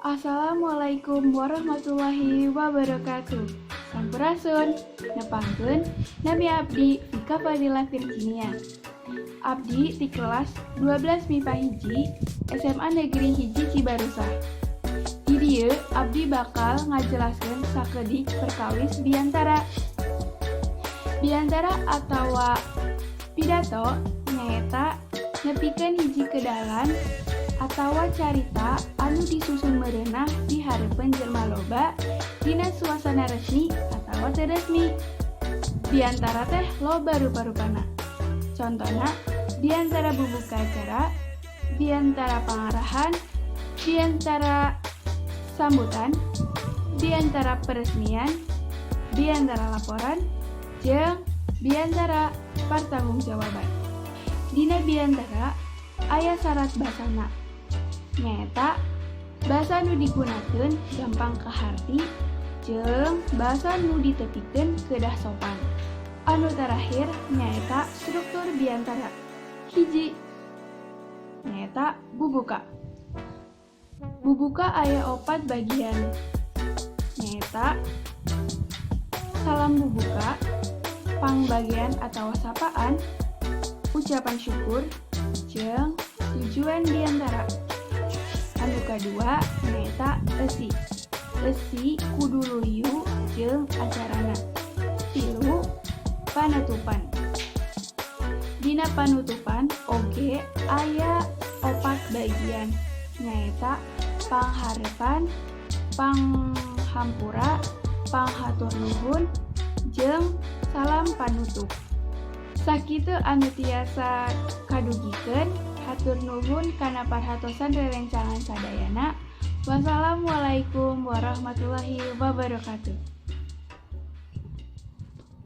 Assalamualaikum warahmatullahi wabarakatuh. Sampurasun. Nepangkeun, nami abdi Vika Fadila Virginia. Abdi di kelas 12 MIPA 1 SMA Negeri 1 Cibarusah. Di dieu abdi bakal ngajelaskeun sakedik perkawis biantara. Biantara atawa pidato nyaeta nepikeun hiji kedalan atawa carita anu disusun merenah di hareupeun jelema loba dina suasana resmi atawa teu resmi. Biantara teh loba rupa-rupana. Contona, biantara bubuka acara, biantara pangarahan, biantara sambutan, biantara peresmian, biantara laporan, jeung biantara pertanggungjawaban. Dina biantara aya syarat basana. Nyaeta basa nu digunakeun gampang kaharti jeung basa nu ditepikeun kedah sopan. Anu terakhir nyaeta struktur biantara. 1, nyaeta bubuka. Bubuka aya opat bagian. Nyaeta salam bubuka, pangbagean atawa sapaan, ucapan syukur, jeung tujuan biantara. Anu kadua nyaeta eusi. Eusi kudu luyu jeung acarana. 3, panutupan. Dina panutupan oge aya opat bagian, nyaeta pangharepan, panghampura, panghatur nuhun, jeung salam panutup. Sakitu anu tiasa kadugikeun, hatur nuhun kana perhatosan rerencangan sadayana. Wassalamualaikum warahmatullahi wabarakatuh.